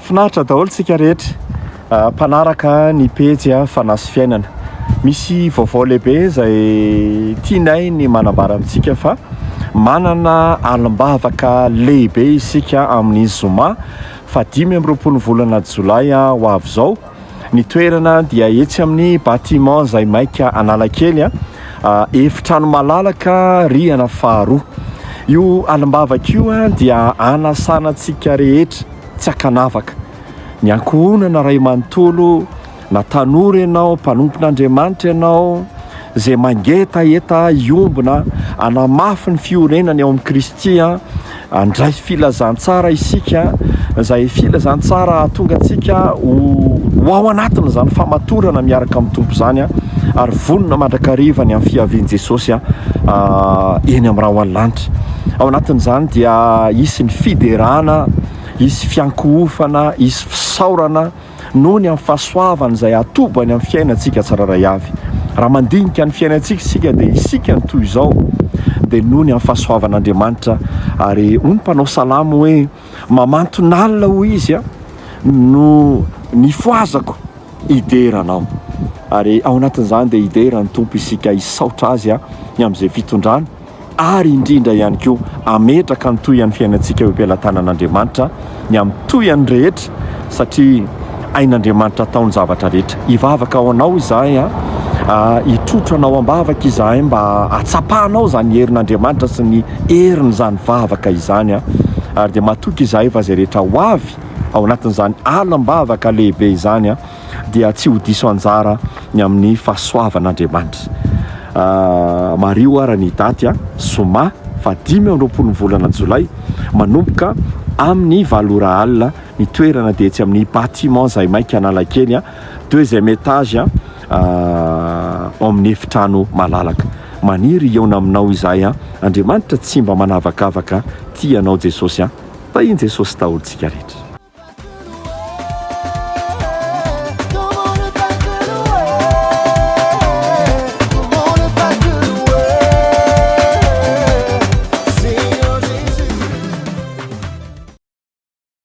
Finaritra daholo tsika rehetra mpanaraka ny pejy Fanahy sy Fiainana. Misy vaovao lehibe izay tianay ny manambara amintsika fa manana alim-bavaka lehibe isika amin'ny zoma faha 25 volana jolay ho avy izao. Ny toerana dia etsy amin'ny bâtiment Zaimaika Analakely, efitrano malalaka rihana faharoa. Io alim-bavaka io dia anasana antsika rehetra tsy ankanavaka, ny ankohonana iray manontolo, na tanora ianao, mpanompon'Andriamanitra ianao, izay mangetaheta hiombona, hanamafy ny fiorenany ao amin'i Kristy, handray filazantsara isika, izay filazantsara hahatonga antsika ho ho ao anatin'izany famatorana miaraka amin'ny Tompo izany, ary vonona mandrakariva ny amin'ny fiavian'i Jesosy eny amin'ny rahona lanitra. Ao anatin'izany dia hisy ny fiderana, hisy fiankohofana, hisy fisaorana, noho ny amin'ny fahasoavany izay atobany amin'ny fiainantsika tsirairay avy. Raha mandinika ny fiainantsika isika dia isika no toy izao dia noho ny amin'ny fahasoavan'Andriamanitra ary hoy ny mpanao salamo hoe mamanton'alina hoy izy no nifohazako hidera anao. Ary ao anatin'izany dia hidera ny Tompo isika hisaotra azy ny amin'izay fitondrany. ary indrindra ihany koa hametraka ny tohian'ny fiainantsika eo am-pelatanan'Andriamanitra, ny amin'ny tohiany rehetra, satria hain'Andriamanitra atao ny zavatra rehetra. Hivavaka ho anao izahay, hitrotro anao am-bavaka izahay mba hatsapanao izany herin'Andriamanitra sy ny herin'izany vavaka izany, ary dia matoky izahay fa izay rehetra ho avy ao anatin'izany alam-bavaka lehibe izany, dia tsy ho diso anjara ny amin'ny fahasoavan'Andriamanitra. Mariho ara ny daty, zoma faha 25 ny volana jolay, manomboka amin'ny valo ora alina, ny toerana dia etsy amin'ny bâtiment Zaimaika Analakely, deuxième étage, ao amin'ny efitrano malalaka. Maniry hihaona aminao izahay, Andriamanitra tsy mba manavakavaka, tia anao Jesosy. Tahin'i Jesosy daholo tsika rehetra.